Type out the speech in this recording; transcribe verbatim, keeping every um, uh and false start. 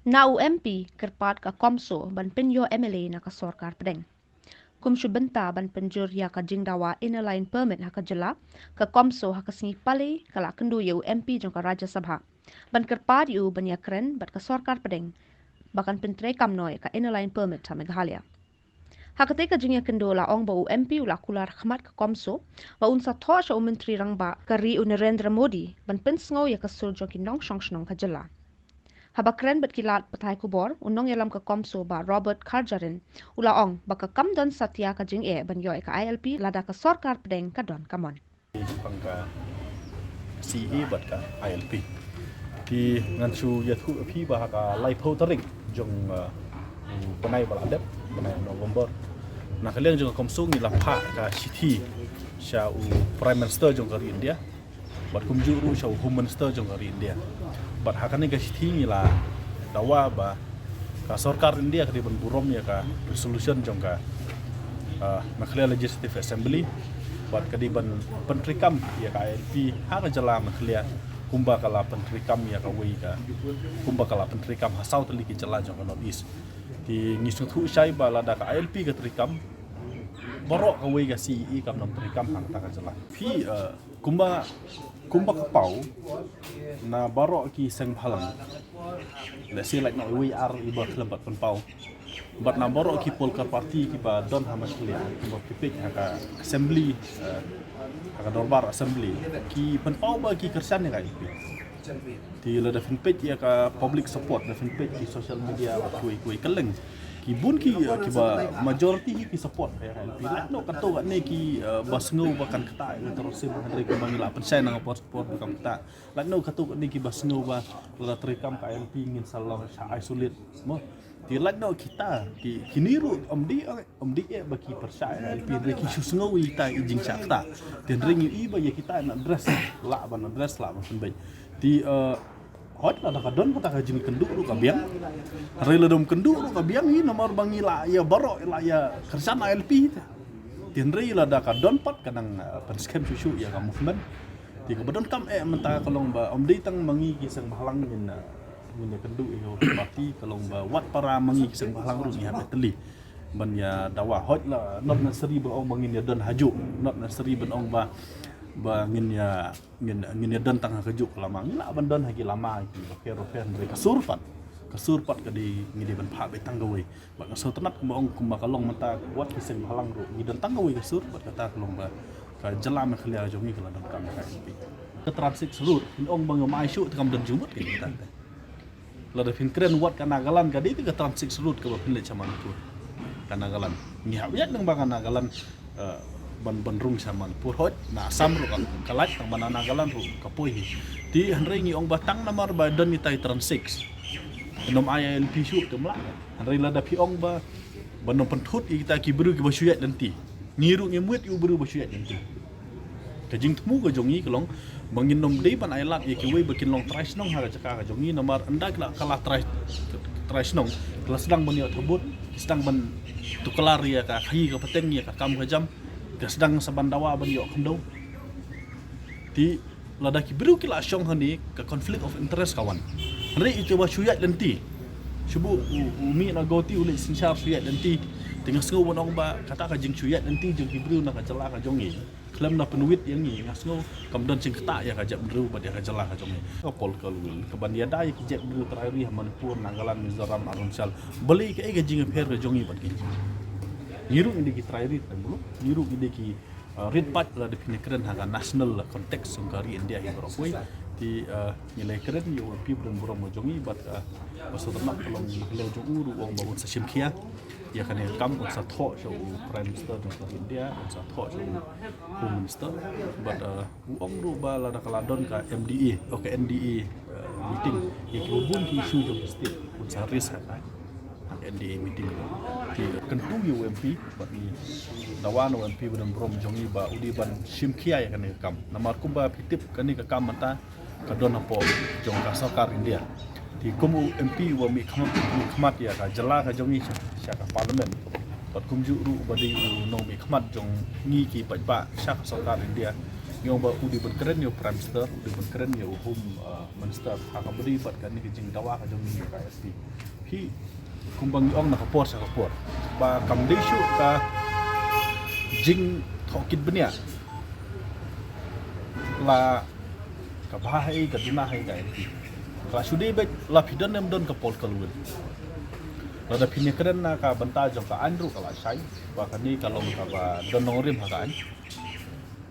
Na u M P kyrpad ka CoMSO ban pynïoh M L A na ka sorkar pdeng. Kum shu bynta ban pynjur ïa ka jingdawa Inner Line Permit ha ka jylla, ka CoMSO ha ka sngi Palei ka la kynduh ïa u M P jong ka Rajya Sabha ban kyrpad ïa u ban ïakren bad ka sorkar pdeng ba kan pyntreikam noh ïa ka Inner Line Permit ha Meghalaya. Ha katei ka jingïakynduh la ong ba u M P u la kular khmat ka CoMSO ba un sa thoh sha u Myntri Rangbah ka ri u Narendra Modi ban pynsngew ïa ka sur jong ki nongshong shnong ka jylla. Haba kren bad ki lad pathai khubor, u nongïalam ka CoMSO Bah Robert Kharjarin u la ong ba ka kam don satia ka jingeh ban ïoh ïa ka I L P lada ka sorkar pdeng ka don ka mon. Pang ka C A bad ka I L P. Te ngan shu ïathuh ïa phi ba ha ka laiphew tarik jong, uh, u bnai ba la dep, bnai November, na ka liang jong ka CoMSO ngi la phah ka shithi sha u Prime Minister jong ka ri India bad kumjuh ruh sha u Home Minister jong ka ri India. Bad ha kane ka shithi ngi la dawa ba ka sorkar India ka dei ban burom ïa ka resolution jong ka, ah, Meghalaya Legislative Assembly bad ka dei ban pyntreikam ïa ka I L P ha ka jylla Meghalaya kumba ka la pyntreikam ïa kawei ka, kumba ka la pyntreikam ha saw tylli ki jylla jong ka North East. Te ngi sngewthuh shai ba lada ka I L P ka treikam, baroh kawei ka C A A kam nang treikam ha kata ka jylla. Phi, uh, kumba, kumba ka paw na baroh ki seng bhalang, let's say, like, na iwei ar iba khlem pat pynpaw, bad na baroh ki political party kiba don ha Meghalaya, kiba ki peit ha ka assembly, uh, ha ka dorbar assembly, ki pynpaw ba ki kyrshan ïa ka I L P. Te lada phin peit ïa ka public support, da phin peit ki social media bad kiwei kiwei kylleng, ki bun ki, uh, kiba majority hi ki support ïa ka I L P. Lait noh katto katne ki, uh, ba sngew ba kan ktah ïa ka terrorism, hynrei kumba ngi la pynshai na ka por por ba kan ktah. Lait noh katto katne kiba sngew ba lada treikam ka I L P ngin sa long sha isolate mo. Te lait noh kita, ki, kine ruh ym dei, ym dei eh ba ki pyrshah ïa ka I L P, hynrei ki shu sngew ïa kita i jingshah ktah. Te hynrei ngi i ba ïa kita yn address, lah ban address, lah ban pynbeit. Te, uh, hooid, lada ka don kata ka jingkynduh ruh ka biang. Hynrei lada ym kynduh ruh ka biang hi, namar ba ngi la ïa baroh, la ïa kyrshan I L P te. Te hynrei lada ka don pat ka nang, uh, pynskhem shuh shuh ïa ka movement. Te kaba donkam eh mynta ka long ba ym dei tang ma ngi ki seng bhalang ngin, uh, ngin ïa kynduh ïa ka party, ka long ba wat para ma ngi ki seng bhalang ruh ngi hap ïa tylli ban ïa dawa. Hooid, la not necessary ban ong ba ngin ïa don hajuh, not necessary ban ong ba, ba ngin ïa, ngin, ngin ïa don tang ha kajuh ka lama. Ngi lah ban don ha ki lama kiba pher bapher, hynrei ka sur pat, ka sur pat ka dei, ngi dei ban phah beit tang kawei. Bad nga sngewtynnat kumba ong, kumba ka long mynta, wat ki seng bhalang ruh ngi don tang kawei ka sur, bad kata ka long ba ka jylla Meghalaya jong ngi ka la donkam ïa ka I L P. Ka Trans Six Road, phin ong ba ngam ai shuh te kam don jingmut ka jingtang te. Lada phin kren wat ka Nagaland, ka dei te ka Trans Six Road kaba phin leit sha Manipur. Ka Nagaland. Ngi hap ïaid nang ba ka Nagaland, eh, ban, ban rung sha Manipur. Hooid, na Assam ruh ka, ka lait, tang ba na Nagaland ruh ka poi hi. Te hynrei ngi ong ba tang namar ba don kita i Trans Six, ym ai I L P shuh te ym lah. Hynrei lada phi ong ba, ba ym pynthut ïa kita ki briew kiba shu ïaid lynti. Ngi ruh ngim wit ïa u briew ba shu ïaid lynti. Ka jingthmu ka jong ngi ka long ba ngin ym dei ban ailad ïa kiwei ba kin long trai shnong ha ka jaka ka jong ngi, namar ynda ki la, ka la trai, trai shnong, ki la sdang ban ïoh thabut, ki sdang ban tuklar ïa ka khaïi ka pateng, ïa ka kam ka jam, ki la sdang sa ban dawa ban ïoh khyndew. Te lada ki briew ki la shong hangne, ka conflict of interest ka wan. Hynrei ïa kiba shu ïaid lynti, shu buh u, u mih na Guwahati u leit synshar shu ïaid lynti. Te nga sngew ban ong ba kata ka jingshu ïaid lynti jong ki briew na ka jylla ka jong ngi, khlem da pynwit ïa ngi, nga sngew kam don jingktah ïa ka jaitbynriew bad ïa ka jylla ka jong ngi. Ka political will kaban ïada ïa ki jaitbynriew trai ri ha Manipur, Nagaland, Mizoram, Arunachal. Balei, kaei ka jingïapher ka jong ngi bad ki? Ngi ruh ngi dei ki trai ri trai muluk, ngi ruh ngi dei ki, uh, rit paid lada phin ïakren ha ka national context jong ka ri India hi baroh kawei. Te, uh, ngi la ïakren ïa u M P ba donburom ka jong ngi bad, uh, ba sngewtynnat ka long na ka liang jong u ruh u ong ba un sa shim khia ïa kane ka kam, un sa thoh sha u Prime Minister jong ka ri India, un sa thoh sha u Home Minister. Bad, uh, u ong ruh ba lada ka la don ka M D A, oh, ka N D A, uh, meeting, ïa kiba bun ki issue jong ka state un sa raise ha ka, ha ka N D A meeting. Te kyntu ïa u M P, bad ngi dawa na u M P ba donburom jong ngi ba u dei ban shim khia ïa kane ka kam. Namar kumba phi tip, kane ka kam mynta ka don hapoh jong ka sorkar India. Te kum u M P uba mih khmat, mih khmat ïa ka jylla ka jong ngi sha, sha ka Parliament, bad kumjuh ruh uba dei u nongmihkhmat jong ngi ki paidbah sha ka sorkar India, Ngi ong ba u dei ban kren ïa u Prime Minister, u dei ban kren ïa u Home uh, Minister ha kaba ïadei bad kane ka jingdawa ka jong ngi ïa ka S T. Phi kumba ngi ong na ka por sha ka por ba kam dei shuh ka jingthoh kit bniah la ka bha ha i ka duna ha i ka S T. Ka la shu dei beit la phi don ne em don ka political will. Lada phin ïakren na ka bynta jong ka aiñ ruh ka la shai ba kane ka long kaba don nongrim ha ka aiñ.